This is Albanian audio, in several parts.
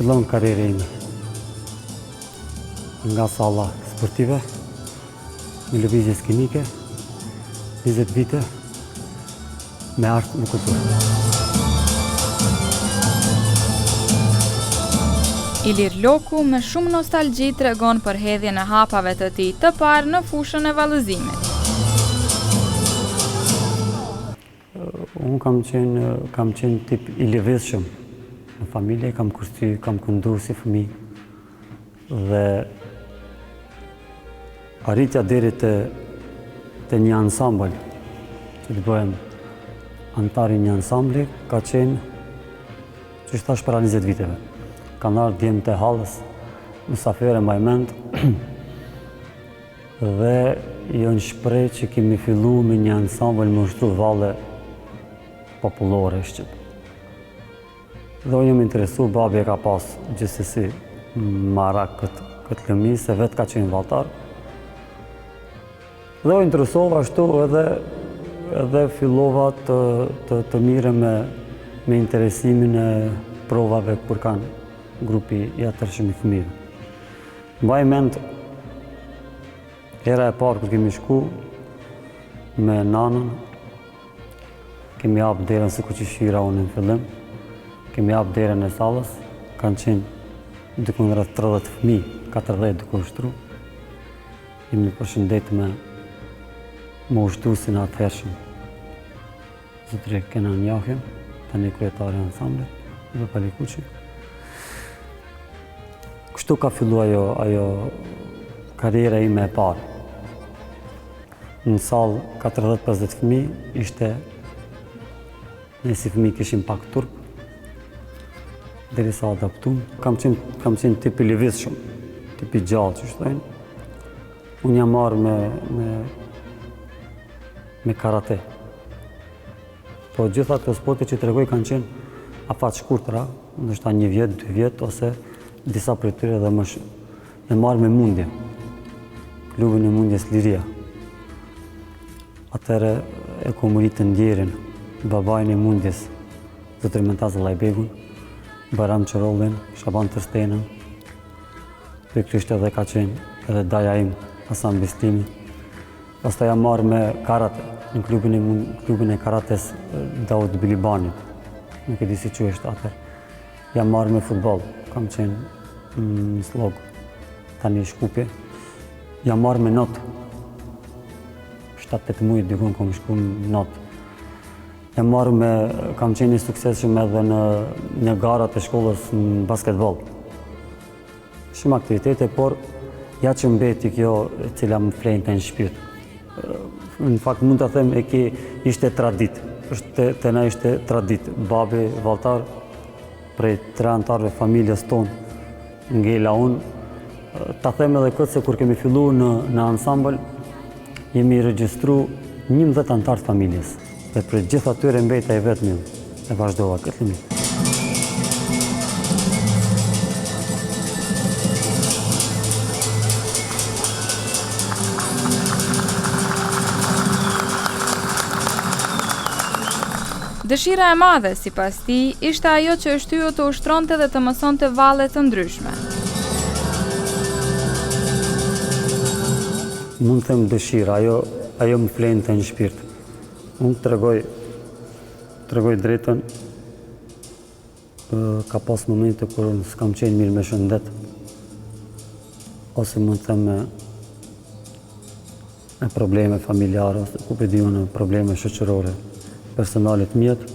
Fillon karriera ime nga salla sportive, me lëvizje skenike, 20 vite, me art në kulturë. Ilir Loku me shumë nostalgji tregon për hedhjen e hapave të tij të parë në fushën e vallëzimit. Unë kam qenë, kam qenë tip i lëvizshëm në familje, kam kërcy, kam këndu si fëmijë dhe arritja deri te te një ansambël, që të bëhem anëtar i një ansambli, ka qenë, qysh thash para 20 viteve. Kanë ardhë djemtë e hallës, mysafire mbaj mend, Dhe janë shpreh që kemi fillu me një ansambël me ushtru valle popullore shqip. Dhe unë jam interesu, babi e ka pas gjithsesi marak këtë, këtë lëmi, se vetë ka qenë valltar. Dhe u interesova ashtu edhe, edhe fillova të, të, të merrem me, me interesimin e provave kur kanë grupi i atëhershëm i fëmijëve. Mbaj mend hera e parë kur kemi shku me nanën, kemi hapë derën sikur qysh hyra unë në fillim, kemi hapë derën e sallës, kanë qenë dikun rreth 30 fëmijë, 40 duke ushtru. Jemi përshëndet me me ushtruesin e atëhershëm. Zotëri Kenan Jahjen, tani kryetari i ansamblit, dhe Palikuqi. Kështu ka fillu ajo, ajo karriera ime e parë. Në sallë 40-50 fëmijë ishte ne si fëmijë kishim pak turp derisa adaptum. Kam qenë, kam qenë tip i lëvizshëm, tip i gjallë qysh thonë. Unë jam marrë me, me me karate. Po gjitha këto sporte që tregoj kanë qenë afatshkurtra, ndoshta një vjet, dy vjet ose disa prej tyre edhe më shumë. Jam marrë me mundje. Klubin e mundjes Liria. Atëherë e kom uri të ndjerin, babain e mundjes, zotëri Mentaz Allajbegun, Bajram Qorollin, Shaban Tërstenën, pikërisht edhe ka qenë edhe daja im, Hasan Bislimi. Pastaj jam marrë me karate, në klubin e, klubin e karates Daut Bilibanit. Nuk e di si quhej atëherë. Jam marrë me futboll, kam qenë në Sllog, tani Shkupi. Jam marrë me not. 7-8 muaj dikun kam shku në not. Jam marrë me, kam qenë i suksesshëm edhe në, në garat e shkollës në basketboll. Shumë aktivitete, por ja që mbeti kjo e cila më flente në shpirt. Në fakt mund të them e ki ishte traditë, është te, te na ishte traditë. Babi valltar prej tre anëtarëve familjes tonë, ngela unë, ta them edhe këtë se kur kemi fillu në, në ansambël, jemi regjistru 11 anëtarë të familjes. Dhe prej gjithë atyre mbeta i vetmi, e vazhdova këtë lëmi. Dëshira e madhe, sipas tij, ishte ajo që e shtyu të ushtronte dhe të mësonte valle të ndryshme. Mund të them dëshira, ajo, ajo më flente në shpirt. Unë tregoj, tregoj drejtën, ka pas momente kur unë s'kam qenë mirë me shëndet, ose mund të them me, me probleme familjare, ose ku pe di unë probleme shoqërore, personale të miat,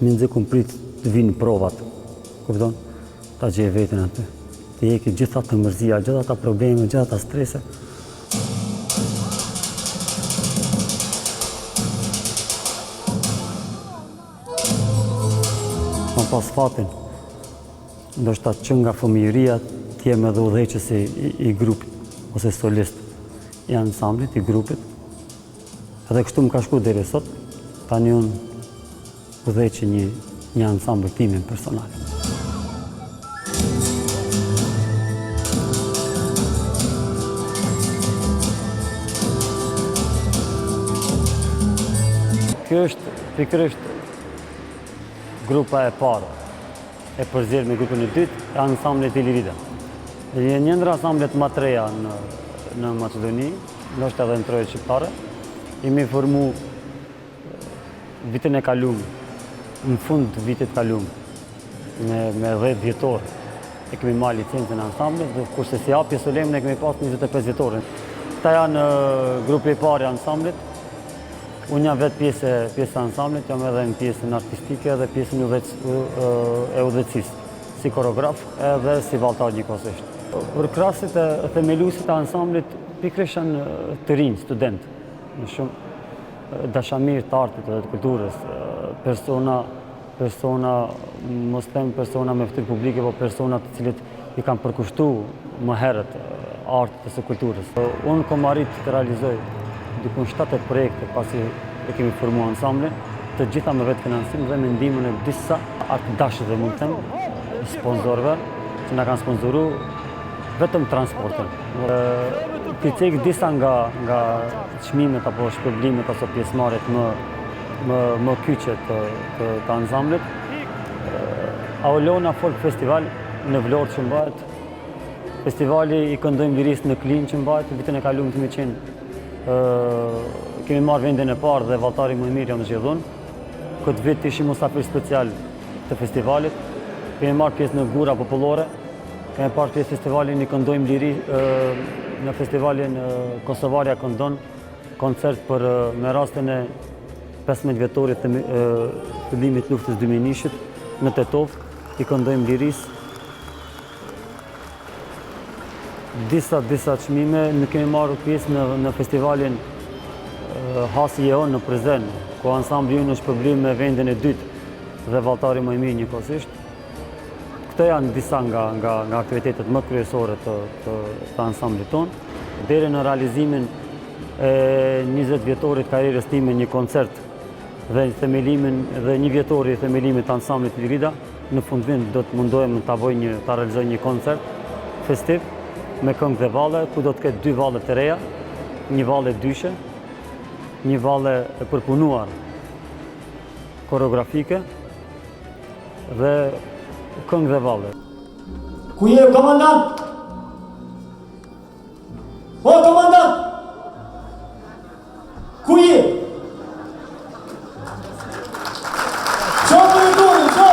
Mezi kom prit të vinë provat, kupton? Ta gjej veten aty. Të heki gjitha ato mërzia, gjitha ato probleme, gjitha ato strese. Kam pas fatin, ndoshta që nga fëmijëria të jem edhe udhëheqës i, i grupit, ose solist i ansamblit, i grupit. Edhe kështu më ka shku deri sot, tani unë udhëheqi një, një ansambël timin personal. Kjo është pikërisht grupa e parë. e përzier me grupin e dytë e ansamblit Ilirida. Dhe një ndër ansamblet më të reja në në Maqedoni, ndoshta edhe në trojet shqiptare. Jemi formu vitin e kalum, në fund të vitit kalum, me, me 10 dhjetor, e kemi marrë licencën e ansamblit, dhe kurse si hapje solemne e kemi pas 25 dhjetorin. Këta janë grupi i parë i ansamblit, unë jam vetë pjesë, pjesë e ansamblit, jam edhe në pjesën artistike dhe pjesën e udhëheqësisë, si koreograf edhe si valltar njëkohësisht. Përkrahësit e themeluesit e ansamblit pikërisht janë të rinj, studentë, më shumë dashamirë të artit dhe të kulturës, persona persona, mos them persona me fytyrë publike, po persona të cilët i kanë përkushtu më herët artit ose kulturës. Unë kom arrit të realizoj dikun 7-8 projekte pasi e kemi formu ansamblin, të gjitha me vetëfinancim dhe me ndihmën e disa artdashësve mund të them, sponsorëve që na kanë sponsoru vetëm transportin. T'i cek disa nga, nga çmimet apo shpërblimet ose pjesëmarrjet më më më kyçe të të, të ansamblit. Aulona Folk Festival në Vlorë që mbahet. Festivali i këndojmë lirisë në Klinë që mbahet, vitin e kaluar kemi qenë ë kemi marrë vendin e parë dhe valltari më i mirë jam zgjedhur. Këtë vit ishim musafir special të festivalit. Kemi marrë pjesë në Gura Popullore, kemi marrë pjesë festivalin i këndojmë liri në festivalin Kosovarja këndon koncert për me rastin e 15 vjetorit të fillimit luftës 2001-shit në Tetovë, i këndojmë lirisë. Disa, disa çmime, ne kemi marrë pjesë në, në festivalin Hasi Jehon në Prizren, ku ansambli ynë është shpërbly me vendin e dytë dhe valltari më i mirë njëkohësisht. Këto janë disa nga, nga, nga aktivitetet më kryesore të, të, të ansamblit tonë. Deri në realizimin e 20 vjetorit karrierës time një koncert dhe themelimin dhe një vjetori i themelimit të ansamblit Ilirida, në fund vit do të mundohem ta bëj një ta realizoj një koncert festiv me këngë dhe valle, ku do të ketë dy valle të reja, një valle dyshe, një valle e përpunuar koreografike dhe këngë dhe valle. Ku je komandant? O komandant! Ku je? Qo për e doni, qo!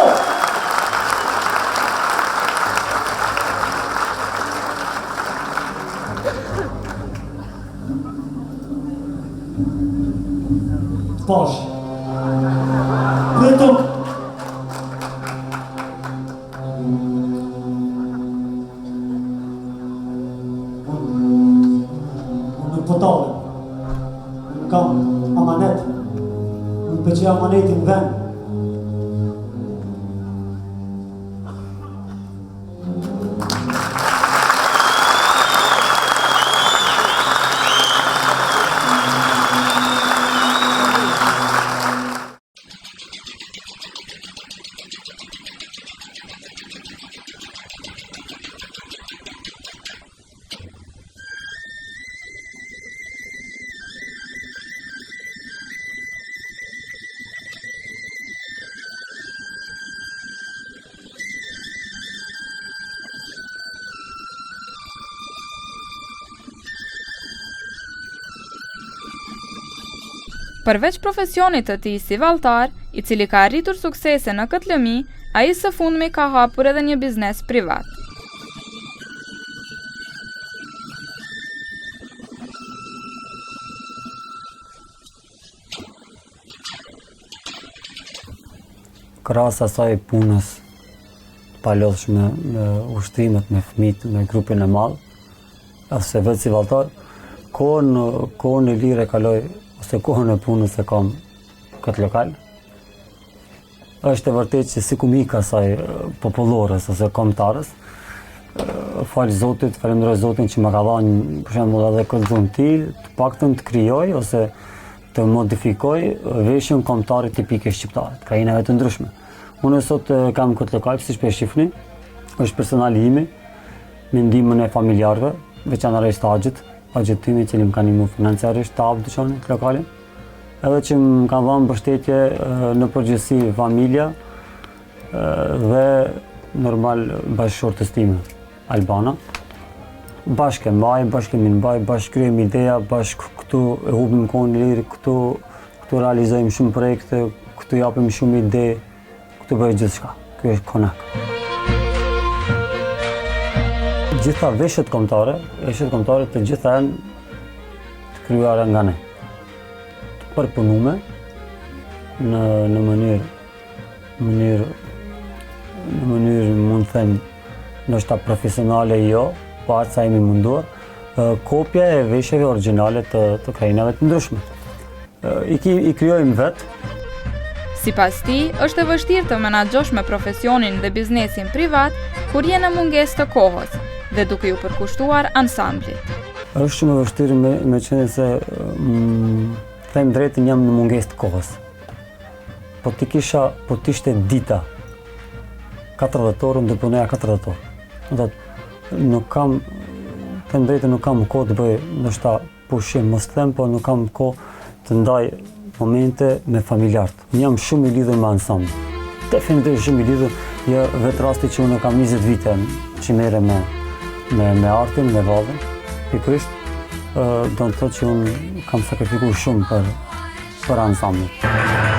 Të pash. Preto. Unë nuk po tallem. Unë kam amanet. Unë po e qoj amanetin në vend. Përveç profesionit të tij si valltar, i cili ka arritur suksese në këtë lëmi, ai së fundmi ka hapur edhe një biznes privat. Krahas asaj punës të palodhshme me ushtrimet me fëmijët, me grupin e madh, ose vetë si valltar, kohën, kohën e lirë e kaloj, ose kohën e punës e kam këtë lokal. Është e vërtetë që si kum ik asaj popullores ose kombëtares, falë Zotit, falënderoj Zotin që më ka dhënë për shembull edhe këtë dhunti, të paktën të krijoj ose të modifikoj veshjen kombëtare tipike shqiptare, të krahinave të ndryshme. Unë sot kam këtë lokal, siç po e shihni, është personal i imi, me ndihmën e familjarëve, veçanërisht axhit, axhit tim i cili më ka ndihmu financiarisht ta hap dyqanin, lokalin. Edhe që më kanë dhënë mbështetje në përgjithësi familja dhe Normal bashkëshortes time, Albana. Bashkë e mbajmë, bashkë e mirëmbajmë, bashkë krijojmë ideja, bashkë këtu e hupim kohën e lirë, këtu, këtu realizojmë shumë projekte, këtu japim shumë ide, këtu bëhet gjithçka. Ky është konak. Gjitha veshjet kombëtare, veshjet kombëtare të gjitha janë të kryara nga ne. Të përpunume në, në mënyrë mënyrë në mënyrë mund të them ndoshta profesionale jo, po aq sa jemi munduar, kopja e veshjeve origjinale të, të krahinave të ndryshme. I, i krijojmë vetë. Sipas tij, është e vështirë të menaxhosh me profesionin dhe biznesin privat kur je në mungesë të kohës dhe duke iu përkushtuar ansamblit. Është shumë e vështirë me, me qenë se mm, them drejtën jam në mungesë të kohës. Po t'i kisha, po t'ishte dita 40 orë, unë do punoja 40 orë. Do të nuk kam, them drejtën nuk kam kohë të bëj ndoshta pushim, mos them, po nuk kam kohë të ndaj momente me familjarët. Unë jam shumë i lidhur me ansambl. Definitivisht shumë i lidhur, jo vetë rasti që unë kam 20 vite që merrem me, me, me artin, me vallen. Pikërisht, do të thotë që unë kam sakrifiku shumë për për ansamblin.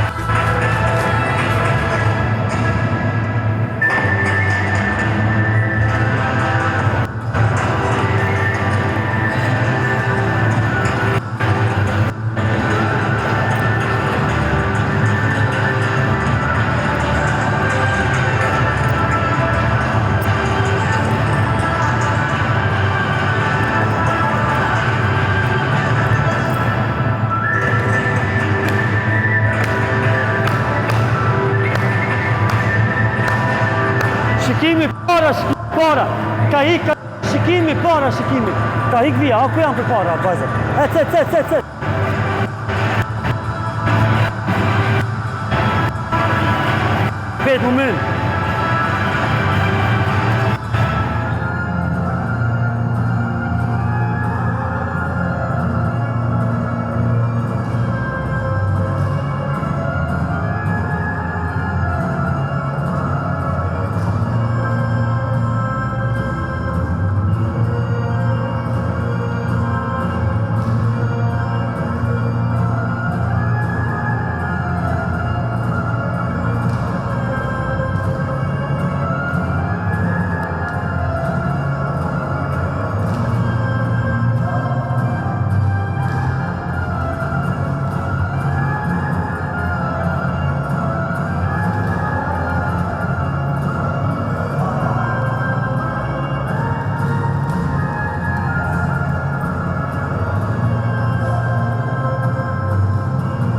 Shikimi para, shikimi para, ka ik, ka shikimi para, shikimi, ka ik vija, a ku janë për para, vajzat? Ec, ec, ec, ec, ec. Pet moment.